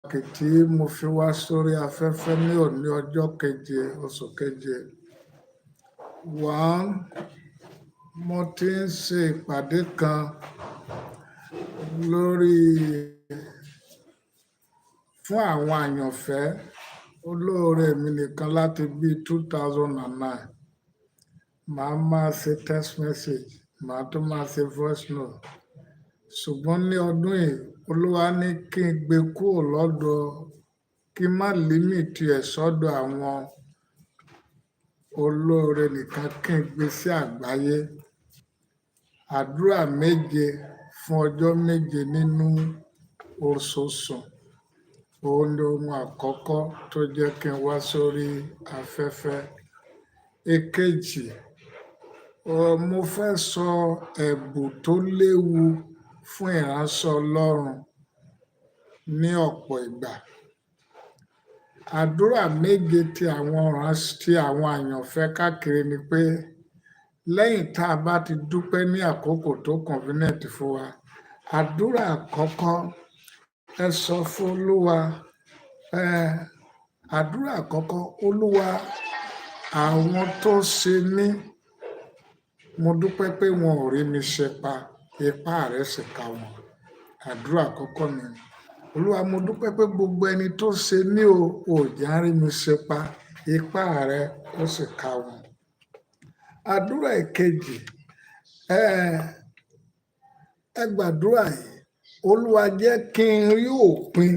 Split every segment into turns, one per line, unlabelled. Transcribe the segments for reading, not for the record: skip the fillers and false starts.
Pàtàkì tí mo fi wá sórí afẹ́fẹ́ ní òní ọjọ́ keje oṣù keje. One, mo ti ń ṣe ìpàdé kan lórí fún àwọn àyànfẹ́ olóore mi nìkan láti bí 2009. Màá máa ṣe text message, màá tún máa ṣe voice note. Ṣùgbọ́n ní ọdún yìí, Olúwa ní kí n gbé kúrò lọ́dọ̀, kí n má limit ẹ̀ sọ́dọ̀ àwọn olóore nìkan, kí n gbé sí àgbáyé. Àdúrà 7 fún ọjọ́ 7 nínú oṣooṣù. Òun ni ohun àkọ́kọ́ tó jẹ́ kí n wá sórí afẹ́fẹ́. Èkejì, mo fẹ́ sọ ẹ̀bùn tó léwu fún ìránṣẹ́ Ọlọ́run ní ọ̀pọ̀ ìgbà. Àdúrà 7 tí àwọn àyànfẹ́ káàkiri ni pé lẹ́yìn tá a bá ti dúpẹ́ ní àkókò tó convenient fún wa. Àdúrà àkọ́kọ́, ẹ sọ fún Olúwa, àdúrà àkọ́kọ́, Olúwa, àwọn tó ṣe mí, mo dúpẹ́ pé wọn ò rí mi ṣe pa, ipá rẹ̀ sì ká wọn. Àdúrà àkọ́kọ́ ni. Olúwa, mo dúpẹ́ pé gbogbo ẹni tó ṣe mí o, ò jẹ́ á rí mi ṣe pa, ipá rẹ̀ ó sì ká wọn. Àdúrà èkejì, ẹ gbàdúrà yìí, Olúwa, jẹ́ kí n rí òpin.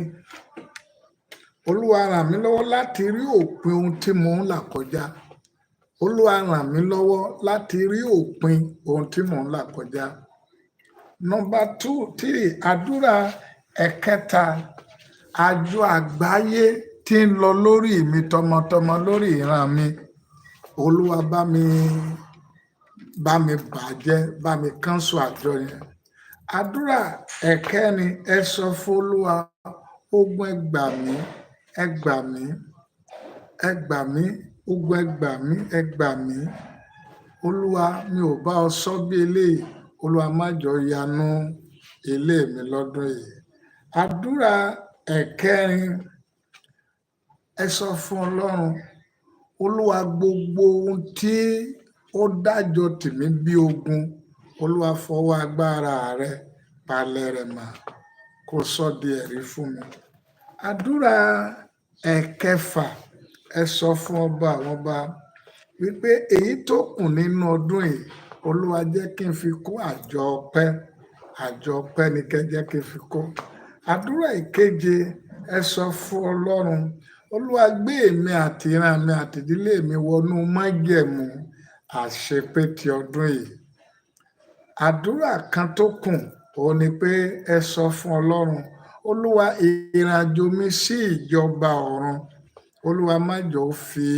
Olúwa, ràn mí lọ́wọ́ láti rí òpin ohun tí mò ń là kọjá. Olúwa, ràn mí lọ́wọ́ láti rí òpin ohun tí mò ń là kọjá. Number two, three, àdúrà ẹ̀kẹta, àjọ àgbáyé tí ń lọ lórí mi tọmọtọmọ, lórí ìran mi. Olúwa, bá mi bàjẹ́, bá mi cancel àjọ yẹn. Àdúrà ẹ̀kẹrin, ẹ sọ fún Olúwa, ogun ẹ gbà mí, ẹ gbà mí, ẹ gbà mí, ogun ẹ gbà mí, ẹ gbà mí. Olúwa, mi ò bá ọ sọ bí eléyìí. Olúwa, má jọ yanú ilé mi lọ́dún yìí. Àdúrà ẹ̀kẹrin, ẹ sọ fún Ọlọ́run, Olúwa, gbogbo ohun tí ó dájọ́ tì mí bí ogun, Olúwa, fọwọ́ agbára rẹ palẹ̀ rẹ̀ mọ́, kó sọ di ẹ̀rí fún mi. Àdúrà ẹ̀kẹfà, ẹ sọ fún ọba àwọn ọba wípé èyí tó kù nínú ọdún yìí, Olúwa, jẹ́ kí n fi kó àjọ ọpẹ́. Àjọ ọpẹ́ ni kẹ́ jẹ́ kí n fi kó. Àdúrà ìkeje, ẹ sọ fún Ọlọ́run, Olúwa, gbé èmi àti ìran mi àti ìdílé mi wọnú májẹ̀mú àṣepé ti ọdún yìí. Àdúrà kan tó kù, òun ni pé ẹ sọ fún Ọlọ́run, Olúwa, ìrìnàjò mi sí ìjọba ọ̀run, Olúwa, má jọ̀ọ́ fi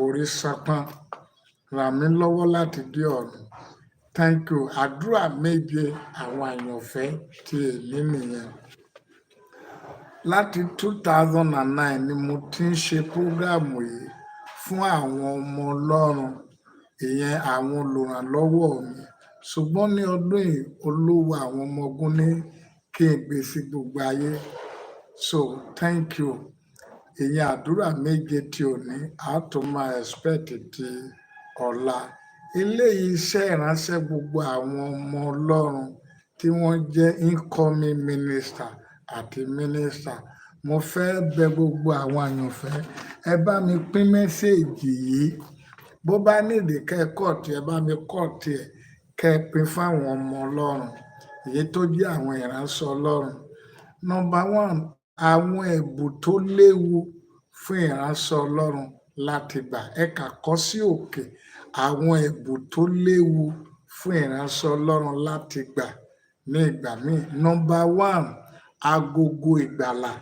orí sápọ́n, ràn mí lọ́wọ́ láti dé ọ̀run. Thank you. Àdúrà 7 àwọn àyànfẹ́ tí èmi nìyẹn. Láti 2009 ni mo ti ń ṣe program yìí fún àwọn ọmọ Ọlọ́run, ìyẹn àwọn olùrànlọ́wọ́ mi. Ṣùgbọ́n ní ọdún yìí, Olúwa àwọn ọmọ ogun ní kí n gbé sí gbogbo ayé. So thank you. Ìyẹn àdúrà 7 tí òní, a tún máa expect ti ọ̀la. Eléyìí iṣẹ́ ìránṣẹ́ gbogbo àwọn ọmọ Ọlọ́run tí wọ́n jẹ́ incoming minister àti minister. Mo fẹ́ bẹ gbogbo àwọn àyànfẹ́, ẹ bá mi pín message yìí. Bó bá nídìí kẹ́ cut, ẹ bá mi cut ẹ̀, kẹ́ pín fún àwọn ọmọ Ọlọ́run, èyí tó jẹ́ àwọn ìránṣẹ́ Ọlọ́run. Number one, àwọn ẹ̀bùn tó léwu fún ìránṣẹ́ Ọlọ́run láti gbà. Ẹ kà kọ́ sí òkè, àwọn ẹ̀bùn tó léwu fún ìránṣẹ́ Ọlọ́run láti gbà ní ìgbà míì. Number one, agogo ìgbàlà.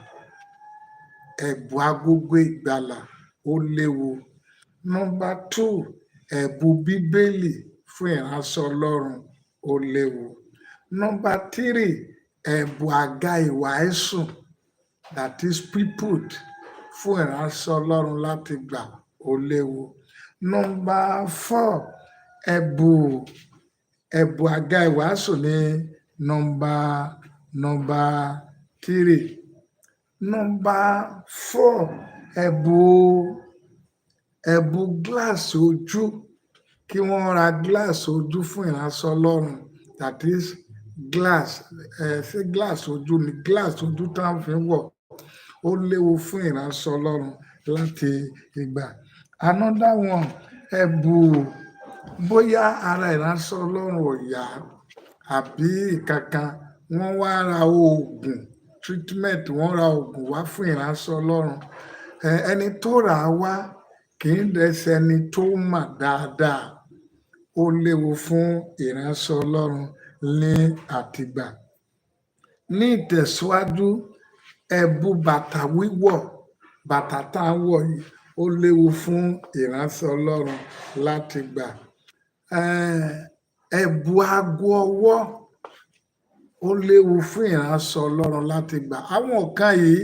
Ẹ̀bùn agogo ìgbàlà, ó léwu. Number two, ẹ̀bùn Bíbélì fún ìránṣẹ́ Ọlọ́run, ó léwu. Number three, ẹ̀bùn àga ìwàásù, that is pulpit, fún ìránṣẹ́ Ọlọ́run láti gbà, ó léwu. Number four, ẹ̀bùn àga ìwàásù ní number three. Number four, ẹ̀bùn gíláàsì ojú, kí wọ́n ra gíláàsì ojú fún ìránṣẹ́ Ọlọ́run, that is glass, ẹ ṣé glass ojú ni, glass ojú tá fi ń wọ̀, ó léwu fún ìránṣẹ́ Ọlọ́run láti ìgbà. Another one, ẹ̀bùn bóyá ara ìránṣẹ́ Ọlọ́run ò yá àbí kankan, wọ́n wá ra oògùn, treatment, wọ́n ra oògùn wá fún ìránṣẹ́ Ọlọ́run. Ẹni tó rà á wá kì í dẹ̀ ṣe ẹni tó mọ̀ dáadáa, ó léwu fún ìránṣẹ́ Ọlọ́run ní àtìgbà. Ní ìtẹ̀síwájú, ẹ̀bùn bàtà wíwọ̀, bàtà tá à ń wọ̀ yìí, ó léwu fún ìránṣẹ́ Ọlọ́run láti gbà. Ẹ̀bùn aago ọwọ́, ó léwu fún ìránṣẹ́ Ọlọ́run láti gbà. Àwọn nǹkan yìí,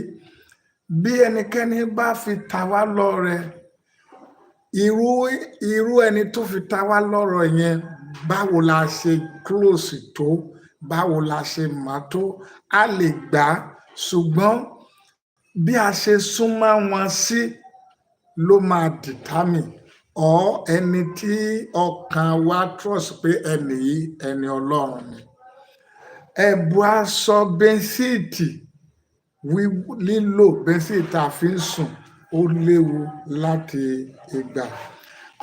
bí ẹnikẹ́ni bá fi ta wá lọ́rẹ, irú ẹni tó fi ta wá lọ́rẹ yẹn, báwo la ṣe close tó, báwo la ṣe mọ̀ tó, a lè gbà á, ṣùgbọ́n bí a ṣe súnmọ́ wọn sí ló máa determine or ẹni tí ọkàn wa trust pé ẹni yìí, ẹni Ọlọ́run ni. Ẹ̀bùn aṣọ, bedsheet lílò, bedsheet tá a fi ń sùn, ó léwu láti ìgbà.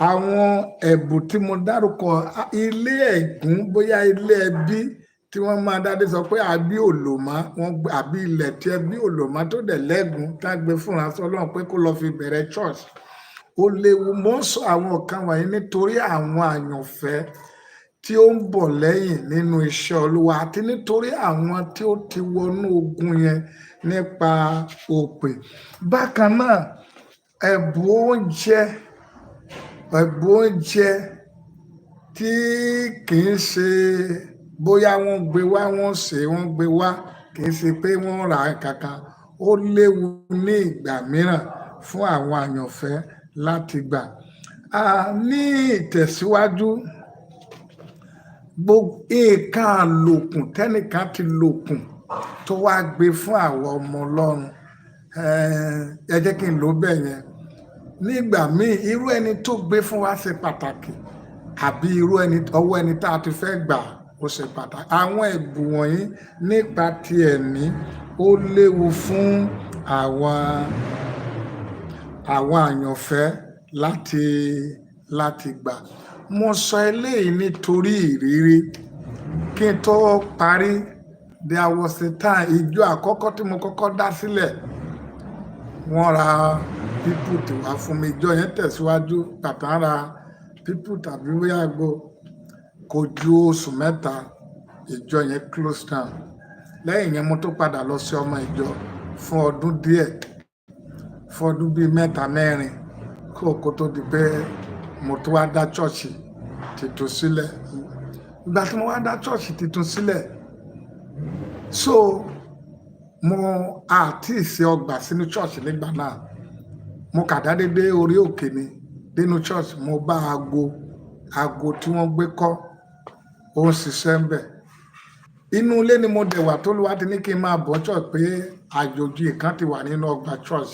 Àwọn ẹ̀bùn tí mo dárúkọ, ilé ẹ̀gún, bóyá ilé ẹbí tí wọ́n máa dádé sọ pé àbí òlòmọ́ wọ́n, àbí ilẹ̀ tí ẹbí òlòmọ́ tó dẹ̀ lẹ́gùn tá gbé fúnra sọ Ọlọ́run pé kó lọ fi bẹ̀rẹ̀ church, ó léwu. Mo ń sọ àwọn nǹkan wọ̀nyí nítorí àwọn àyànfẹ́ tí ó ń bọ̀ lẹ́yìn nínú iṣẹ́ Olúwa àti nítorí àwọn tí ó ti wọnú ogun yẹn nípa òpè. Bákan náà, ẹ̀bùn oúnjẹ tí kì í ṣe bóyá wọ́n gbé wá, wọ́n sè é, wọ́n gbé wá, kì í ṣe pé wọ́n rà á kankan, ó léwu ní ìgbà mìíràn fún àwọn àyànfẹ́ láti gbà. Ní ìtẹ̀síwájú, gbogbo nǹkan àlòkùn tẹ́nìkan ti lòkùn tó wá gbé fún àwọn ọmọ Ọlọ́run, ẹ jẹ́ kí n lò ó bẹ́ẹ̀ yẹn. Nígbà míì, irú ẹni tó gbé fún wa ṣe pàtàkì, àbí irú ẹni ọwọ́ ẹni tá a ti fẹ́ gbà ó ṣe pàtàkì. Àwọn ẹ̀bùn wọ̀nyí nípa ti ẹ̀mí, ó léwu fún àwọn àyànfẹ́ láti gbà. Mo sọ eléyìí nítorí ìrírí. Kí n tó parí, there was a time, ìjọ àkọ́kọ́ tí mo kọ́kọ́ dá sílẹ̀, wọ́n ra pulpit wá fún mi. Ìjọ yẹn tẹ̀síwájú, bàtà ra pulpit tàbí bóyá àgbo, kò ju oṣù 3, ìjọ yẹn close down. Lẹ́yìn yẹn, mo tó padà lọ sí ọmọ ìjọ fún ọdún díẹ̀, fún ọdún bíi 3, 4, kó tó di pé mo tó wá dá church tuntun sílẹ̀. Ìgbà tí mo wá dá church tuntun sílẹ̀, so mo àti ìṣe ọgbà sínú church nígbà náà. Mo kà dá dédé orí òkè ni nínú church, mo bá aago tí wọ́n gbé kọ́, ó ń ṣiṣẹ́ ń bẹ̀. Inú ilé ni mo dẹ̀ wà tó lùwá ti ní kí n máa bọ̀ church pé àjòjì kan ti wà nínú ọgbà church.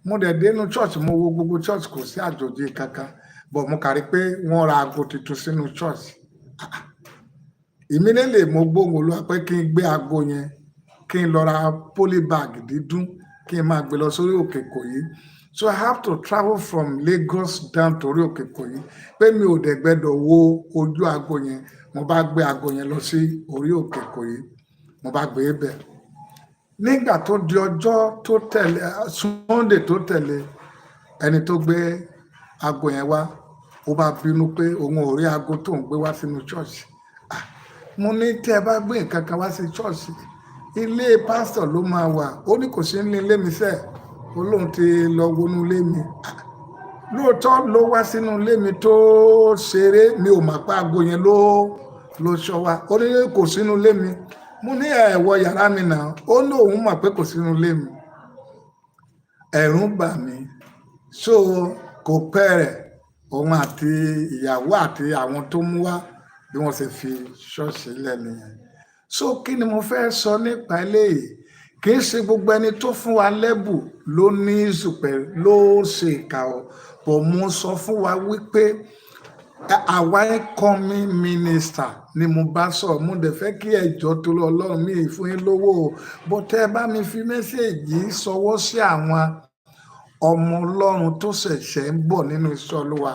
Mo dẹ̀ dé inú church, mo wo gbogbo church, kò sí àjòjì kankan, but mo kà rí pé wọ́n ra aago tuntun sínú church. Immediately mo gbóhùn Olúwa pé kí n gbé aago yẹn, kí n lọ ra polybag dídún, kí n máa gbé lọ sórí òkè Ìkòyí. So I have to travel from Lagos down to orí òkè Ìkòyí, pé mi ò dẹ̀ gbẹ́dọ̀ wo ojú aago yẹn. Mo bá gbé aago yẹn lọ sí orí òkè Ìkòyí, mo bá gbé e bẹ̀. Nígbà tó di ọjọ́ tó tẹ̀lé, Sunday tó tẹ̀lé, ẹni tó gbé aago yẹn wá, ó bá bínú pé òun ò rí aago tó ń gbé wá sínú church. Ah, mo ní tí ẹ bá gbé nǹkan kan wá sí church, ilé pásítọ̀ ló máa wà. Ó ní kò sí ní ilé mi sẹ́ẹ̀, ó lóun ti lọ wọnú ilé mi. Ah, lóòótọ́ ló wá sínú ilé mi tó ṣeré, mi ò mọ̀ pé aago yẹn ló ṣọ wa. Ó ní kò sínú ilé mi. Mo ní ẹ wọ yàrá mi náà. Ó ní òun mọ̀ pé kò sínú ilé mi. Ẹ̀rù ń bà mí. So kò pẹ́ rẹ̀, òun àti ìyàwó àti àwọn tó mú wá, bí wọ́n ṣe fi ṣọ́ọ̀ṣì lẹ̀ nìyẹn. So kí ni mo fẹ́ sọ nípa eléyìí? Kì í ṣe gbogbo ẹni tó fún wa lẹ́bù ló ní ìsùpẹ̀ ló ṣe ìkà ọ̀ bọ̀. Mo sọ fún wa wípé àwa incoming minister ni mo bá sọ̀rọ̀. Mo dẹ̀ fẹ́ kí ẹjọ́ tó lọ Ọlọ́run mi fún yín lówó o bó tẹ́ ẹ bá mi fi message sọwọ́ sí àwọn ọmọ Ọlọ́run tó ṣẹ̀ṣẹ̀ ń bọ̀ nínú iṣẹ́ Olúwa,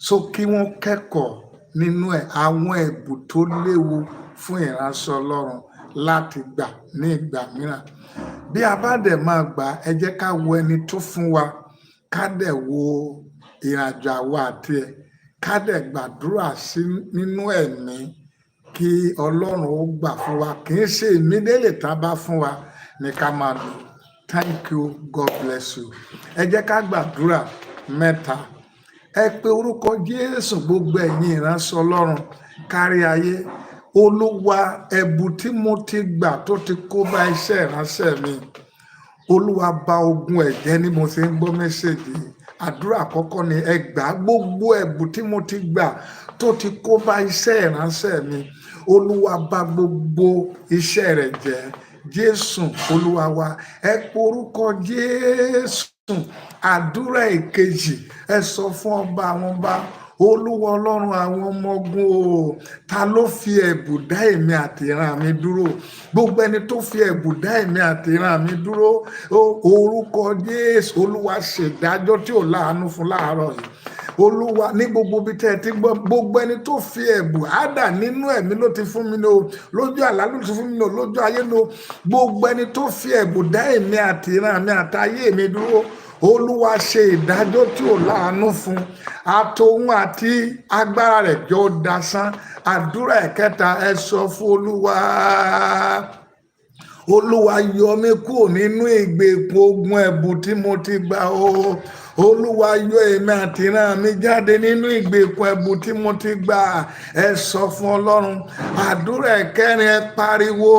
so kí wọ́n kẹ́kọ̀ọ́ nínú ẹ̀, àwọn ẹ̀bùn tó léwu fún ìránṣẹ́ Ọlọ́run láti gbà ní ìgbà mìíràn. Bí a bá dẹ̀ máa gbà, ẹ jẹ́ ká wo ẹni tó fún wa, ká dẹ̀ wo ìrìnàjò àwa àti ẹ̀, ká dẹ̀ gbàdúrà sí nínú ẹ̀mí kí Ọlọ́run ó gbà fún wa. Kì í ṣe immediately tá a bá fún wa ní ká máa lò. Thank you, God bless you. Ẹ jẹ́ ká gbàdúrà mẹ́ta. Ẹ pe orúkọ Jésù. Gbogbo ẹ̀yin ìránṣẹ́ Ọlọ́run kárí ayé, Olúwa, ẹ̀bùn tí mo ti gbà tó ti kó bá iṣẹ́ ìránṣẹ́ mi, Olúwa, bà ogun ẹ̀ jẹ́ ní mo ṣe ń gbọ́ message. Àdúrà àkọ́kọ́ ni ẹ gbà. Gbogbo ẹ̀bùn tí mo ti gbà tó ti kó bá iṣẹ́ ìránṣẹ́ mi, Olúwa, bà gbogbo iṣẹ́ rẹ̀ jẹ́. Jésù Olúwa wa. Ẹ pe orúkọ Jésù. Àdúrà ìkejì, ẹ sọ fún ọba àwọn ọba, Olúwa Ọlọ́run àwọn ọmọ ogun o, ta ló fi ẹ̀bùn dá èmi àti ìran mi dúró? Gbogbo ẹni tó fi ẹ̀bùn dá èmi àti ìran mi dúró, orúkọ Jésù, Olúwa, ṣèdájọ́ tí ò láàánú fún láàárọ̀ yìí. Olúwa, ní gbogbo ibi tẹ́ ẹ ti gbọ́, gbogbo ẹni tó fi ẹ̀bùn ádà nínú ẹ̀mí ló ti fún mi ní o, lójú àlá ló ti fún mi ní o, lójú ayé ní o, gbogbo ẹni tó fi ẹ̀bùn dá èmi àti ìran mi àti ayé mi dúró, Olúwa, ṣe ìdájọ́ tí ò láàánú fún àtòun àti agbára rẹ̀ jọ dasán. Àdúrà ẹ̀kẹta, ẹ sọ fún Olúwa: Olúwa, yọ mí kúrò nínú ìgbèkùn ogun ẹ̀bùn tí mo ti gbà o. Olúwa, yọ èmi àti ìran mi jáde nínú ìgbèkùn ẹ̀bùn tí mo ti gbà. Ẹ sọ fún Ọlọ́run. Àdúrà ẹ̀kẹrin, ẹ pariwo: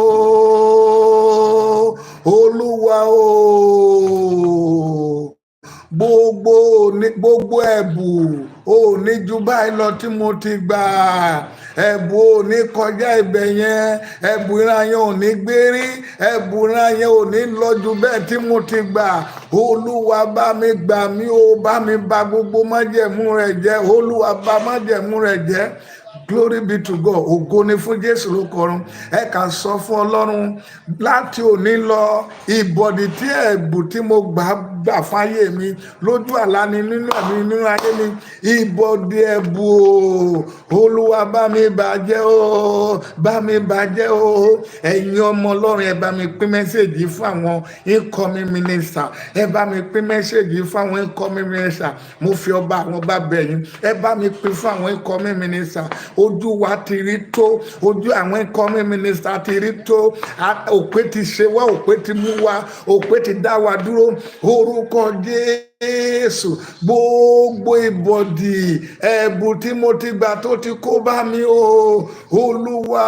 Olúwa o, gbogbo ní gbogbo ẹ̀bùn ò ní ju báyìí lọ tí mo ti gbà, ẹ̀bùn ò ní kọjá ibẹ̀ yẹn, ẹ̀bùn ìran yẹn ò ní gbérí, ẹ̀bùn ìran yẹn ò ní lọ ju bẹ́ẹ̀ tí mo ti gbà, Olúwa, bá mi gbà mí o, bá mi bà gbogbo májẹ̀mú rẹ̀ jẹ́. Olúwa, bà májẹ̀mú rẹ̀ jẹ́. Glory be to God. Ògo ni fún Jésù ló kọrun. Ẹ kà sọ fún Ọlọ́run: láti òní lọ, ìbọ̀dì tí ẹ̀bùn tí mo gbà gbà fáyé mi, lójú àlá ni, nínú ẹ̀mí, nínú ayé mi, ìbọ̀dì ẹ̀bùn o, Olúwa, bá mi bàjẹ́ o, bá mi bàjẹ́ o. Ẹ̀yin ọmọ Ọlọ́run, ẹ bá mi pín message fún àwọn incoming minister. Ẹ bá mi pín message fún àwọn incoming minister. Mo fi ọba àwọn ọba bẹ̀ yín, ẹ bá mi pín fún àwọn incoming minister. Ojú wa ti rí tó, ojú àwọn incoming minister ti rí tó. Òpè ti ṣe wá, òpè ti mú wa, òpè ti dá wa dúró. Orúkọ Jésù, gbogbo ìbọ̀dì ẹ̀bùn tí mo ti gbà tó ti kó bá mi o, Olúwa,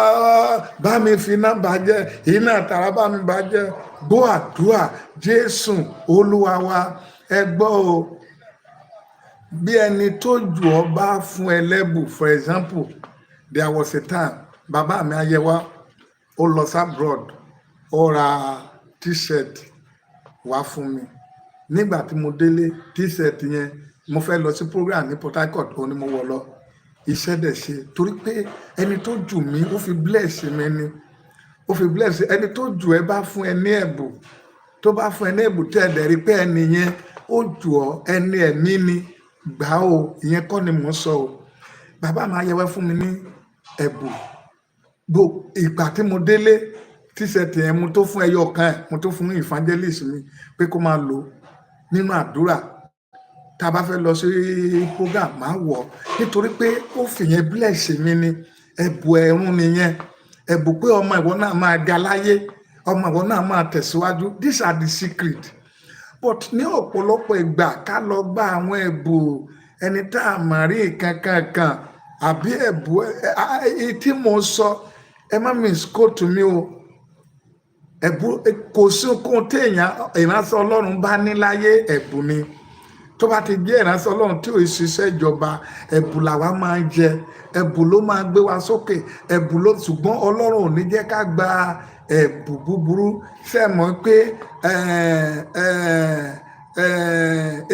bá mi fi iná bàjẹ́, iná àtàrà bá mi bàjẹ́. Gbọ́ àdúrà, Jésù Olúwa wa. Ẹ gbọ́ o, bí ẹni tó jù ọ́ bá fún ẹ lẹ́bùn, for example, there was a time bàbá mi ayẹwà, ó lọ sí abroad, ó ra T-shirt wá fún mi. Nígbà tí mo délé, T-shirt yẹn, mo fẹ́ lọ sí program ní Port Harcourt, òun ni mo wọ̀ lọ. Iṣẹ́ dẹ̀ ṣe, torí pé ẹni tó jù mí, ó fi bless mi ni, ó fi bless. Ẹni tó jù ẹ bá fún ẹ ní ẹ̀bùn, tó bá fún ẹ ní ẹ̀bùn, tẹ́ ẹ dẹ̀ rí pé ẹni yẹn ó jù ọ́, ẹni ẹ̀mí ni, gbà ó. Ìyẹn kọ́ ni mò ń sọ o. Bàbá mi ayẹwẹ́ fún mi ní ẹ̀bùn. Ìgbà tí mo délé, T-shirt yẹn, mo tó fún ẹyọ kan ẹ̀, mo tó fún evangelist mi pé kó máa lò nínú àdúrà. Tá a bá fẹ́ lọ sí program, máa wọ̀, nítorí pé ó fìyẹn bless mi ni. Ẹ̀bùn ẹ̀rún nìyẹn, ẹ̀bùn pé ọmọ ìwọ náà máa ga láyé, ọmọ ìwọ náà máa tẹ̀síwájú. These are the secret. But ní ọ̀pọ̀lọpọ̀ ìgbà, ká lọ gba àwọn ẹ̀bùn ẹni tá a mọ̀ rí kankan kan àbí ẹ̀bùn tí mo sọ, ẹ má misquote mi o. Ẹ̀bùn, kò sí ohun tí èèyàn ìránṣẹ́ Ọlọ́run bá ní láyé, ẹ̀bùn ni. Tó bá ti jẹ́ ìránṣẹ́ Ọlọ́run tí ò ṣiṣẹ́ ìjọba, ẹ̀bùn làwa máa ń jẹ, ẹ̀bùn ló máa gbé wa sókè, ẹ̀bùn ló. Ṣùgbọ́n Ọlọ́run ò ní jẹ́ ká gba Ẹ̀bù búburú, ṣe mọ̀ pé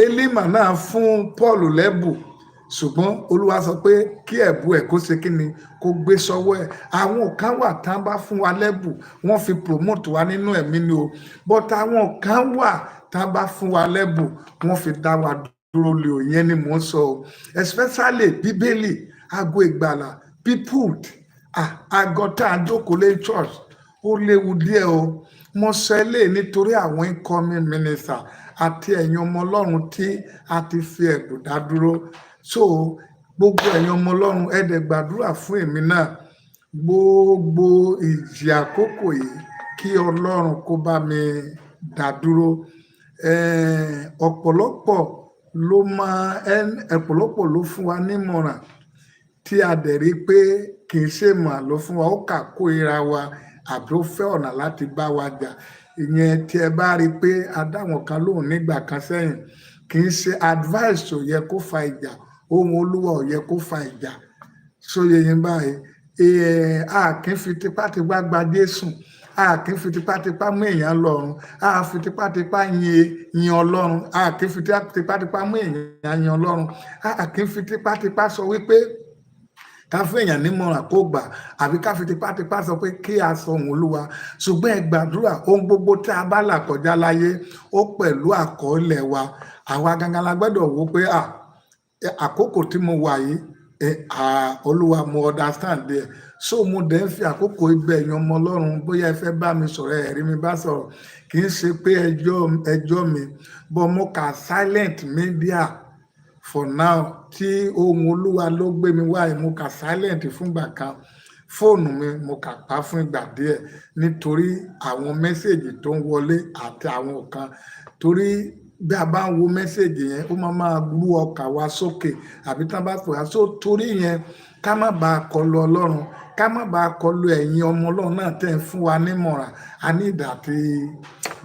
Élímà náà fún Paul lẹ́bù, ṣùgbọ́n Olúwa sọ pé kí ẹ̀bù ẹ̀ kó ṣe kí ni, kó gbé sọ́wọ́ ẹ̀. Àwọn kan wà tán bá fún wa lẹ́bù, wọ́n fi promote wa nínú ẹ̀mí ni o, but àwọn kan wà tán bá fún wa lẹ́bù, wọ́n fi dá wa dúró lé o. Yẹn ni mò ń sọ o, especially Bíbélì, Aago Ìgbàlà, people, àgọ́ tá a jókòó lé church, ó léwu díẹ̀ o. Mo sọ eléyìí nítorí àwọn incoming minister àti ẹ̀yin ọmọ Ọlọ́run tí a ti fi ẹ̀bùn dá dúró. So gbogbo ẹ̀yin ọmọ Ọlọ́run, ẹ dẹ̀ gbàdúrà fún èmi náà, gbogbo ìjì àkókò yìí, kí Ọlọ́run kó bá mi dá dúró. Ọ̀pọ̀lọpọ̀ ló máa, ọ̀pọ̀lọpọ̀ ló fún wa nímọ̀ràn tí a dẹ̀ rí pé kì í ṣe mọ̀ ló fún wa, ó kà kórìíra wa àbí ó fẹ́ ọ̀nà láti bá wa jà. Ìyẹn tí ẹ bá rí i pé a dáwọn kan lóhùn nígbà kan sẹ́yìn, kì í ṣe advice ò yẹ kó fa ìjà, ohun Olúwa ò yẹ kó fa ìjà. Sóye yín báyìí? A kì í fi tipátipá gba Jésù, a kì í fi tipátipá mú èèyàn lọ́run, a fi tipátipá yin Ọlọ́run, a kì í fi tipátipá mú èèyàn yin Ọlọ́run, a kì í fi tipátipá sọ wípé ká fún èèyàn nímọ̀ràn kó gbà, àbí ká fi tipátipá sọ pé kí a sọ ohun Olúwa. Ṣùgbọ́n ẹ gbàdúrà, ohun gbogbo tí a bá là kọjá láyé, ó pẹ̀lú àkọọ́lẹ̀ wa. Àwa gangan la gbọ́dọ̀ wò pé àkókò tí mo wà yìí, Olúwa, mo understand there. So mo dẹ̀ ń fi àkókò ibẹ̀, ẹ̀yin ọmọ Ọlọ́run, bóyá ẹ fẹ́ bá mi sọ̀rọ̀, ẹ rí mi bá sọ̀rọ̀, kì í ṣe pé ẹjọ́ mi, but mo kà silent media for now. Tí ohun Olúwa ló gbé mi wá, mo kà silent fúngbà kan. Fóònù mi, mo kà pa fún ìgbà díẹ̀ nítorí àwọn message tó ń wọlé àti àwọn kan, torí bí a bá ń wo message yẹn, ó máa máa rú ọkàn wa sókè, àbí tá a bá pè á so. Torí yẹn, ká má bàa kọlu Ọlọ́run, ká má bàa kọlu ẹ̀yin ọmọ Ọlọ́run náà tẹ́ ń fún wa nímọ̀ràn, a ní ìdá àti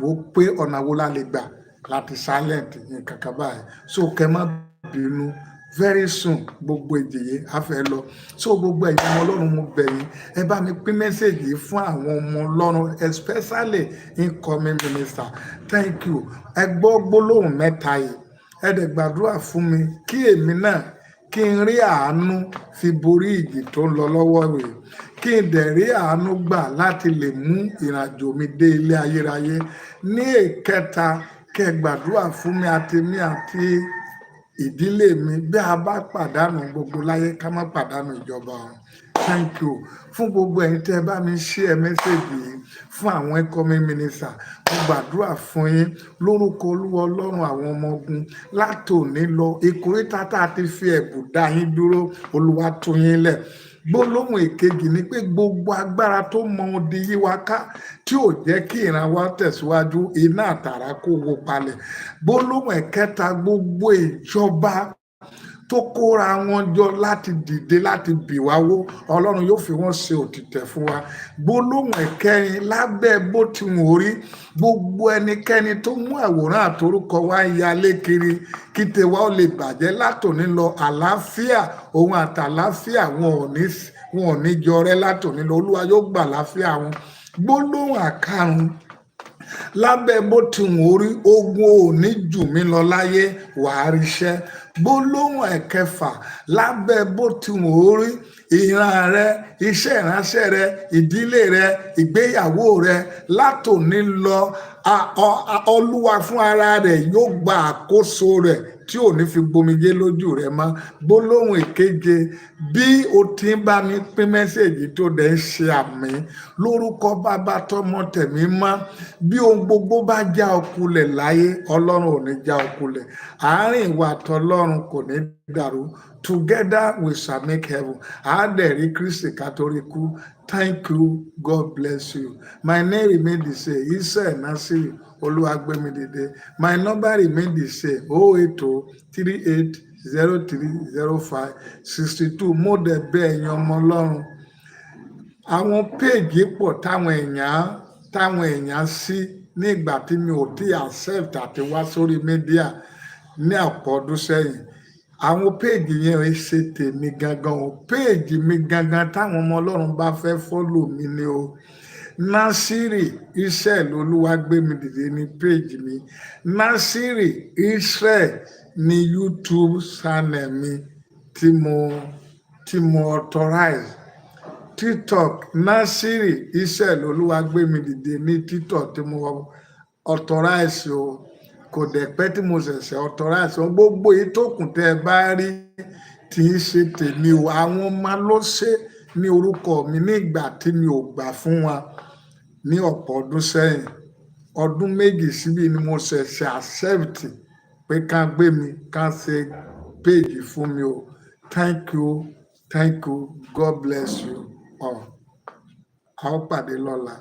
wò pé ọ̀nà wo la lè gbà láti silent nǹkan kan báyìí. So kẹ́ má bínú, very soon gbogbo ìjìyè á fẹ́ lọ. So gbogbo ẹ̀yin ọmọ Ọlọ́run, mo bẹ̀ yín, ẹ bá mi pín message yìí fún àwọn ọmọ Ọlọ́run, especially incoming minister. Thank you. Ẹ gbọ́ gbólóhùn mẹ́ta yìí, ẹ dẹ̀ gbàdúrà fún mi kí èmi náà kí n rí àánú fi borí ìjì tó ń lọ lọ́wọ́ rẹ̀, kí n dẹ̀ rí àánú gbà láti lè mú ìrìnàjò mi dé ilé ayérayé. Ní ìkẹta, kẹ́ gbàdúrà fún mi àti mi àti ìdílé mi, bí a bá pàdánù gbogbo láyé, ká má pàdánù ìjọba ọ̀run. Thank you fún gbogbo ẹ̀yin tẹ́ ẹ bá mi share message yìí fún àwọn incoming minister. Mo gbàdúrà fún yín lórúkọ Olúwa Ọlọ́run àwọn ọmọ ogun, látòní lọ, ìkóríta tá a ti fi ẹ̀bùn dá yín dúró, Olúwa tú yín lẹ̀. Gbólóhùn èkejì ni pé gbogbo agbára tó mọ odi yí wa ká tí ò jẹ́ kí ìran wa tẹ̀síwájú, iná àtàrà kó wó palẹ̀. Gbólóhùn ẹ̀kẹta, gbogbo ìjọba tó kóra wọn jọ láti dìde láti bì wá wó, Ọlọ́run yóò fi wọ́n ṣe òtítẹ̀ fún wa. Gbólóhùn ẹ̀kẹrin, lábẹ́ bó ti wù ó rí, gbogbo ẹnikẹ́ni tó mú àwòrán àtorúkọ wa ń yalé kiri kí tiwa ó lè bàjẹ́, látòní lọ, àlàáfíà òun àtàlàáfíà wọn ò ní jọrẹ́. Látòní lọ, Olúwa yóò gbà àlàáfíà wọn. Gbólóhùn àkarùn, lábẹ́ bó ti wù ó rí, ogun ò ní jù mí lọ láyé, wàá ríṣẹ́. Gbólóhùn ẹ̀kẹfà, lábẹ́ bó ti wù ó rí, ìran rẹ, iṣẹ́ ìránṣẹ́ rẹ, ìdílé rẹ, ìgbéyàwó rẹ, látòní lọ, Olúwa fún ara rẹ̀ yóò gba àkóso rẹ̀ tí ò ní fi gbomijé lójú rẹ mọ́. Gbólóhùn ìkeje, bí o ti ń bá mi pín message tó dẹ̀ ń ṣe àmì, lórúkọ Bàbá, Tọmọ, Tẹ̀mí mọ́, bí ohun gbogbo bá já ọ kulẹ̀ láyé, Ọlọ́run ò ní já ọ kulẹ̀. Àárín ìwà àtọlọ́run kò ní dàrú. Together we shall make heaven. Àádẹ́rì Kristi kátórí kú. Thank you. God bless you. My name remain the same, Israel Nasiri Olúwagbémidìde. My number remain the same, 08038030562. Mo dẹ̀ bẹ̀ ẹ̀yin ọmọ Ọlọ́run, àwọn page pọ̀ táwọn èèyàn sí ní ìgbà tí mi ò tí accept àti wá sórí media ní ọ̀pọ̀ ọdún sẹ́yìn. Àwọn page yẹn ò ṣe tèmi gangan o. Page mi gangan, táwọn ọmọ Ọlọ́run bá fẹ́ follow mi ni o. Nasiri Israel Olúwagbémidìde ní page mi. Nasiri Israel ní YouTube channel mi tí mo authorize. TikTok, Nasiri Israel Olúwagbémidìde ní TikTok tí mo authorize o. Kò dẹ̀ pẹ́ tí mo ṣẹ̀ṣẹ̀ authorize wọn. Gbogbo èyí tó kù tẹ́ ẹ bá rí tí í ṣe tèmi o. Àwọn ọmọ ló ṣe ní orúkọ mi nígbà tí mi ò gbà fún wọn ní ọ̀pọ̀ ọdún sẹ́yìn. Ọdún 2 síbí ni mo ṣẹ̀ṣẹ̀ accept pé ká gbé mi, ká ṣe page fún mi o. Thank you, thank you, God bless you all. A ó pàdé lọ́la.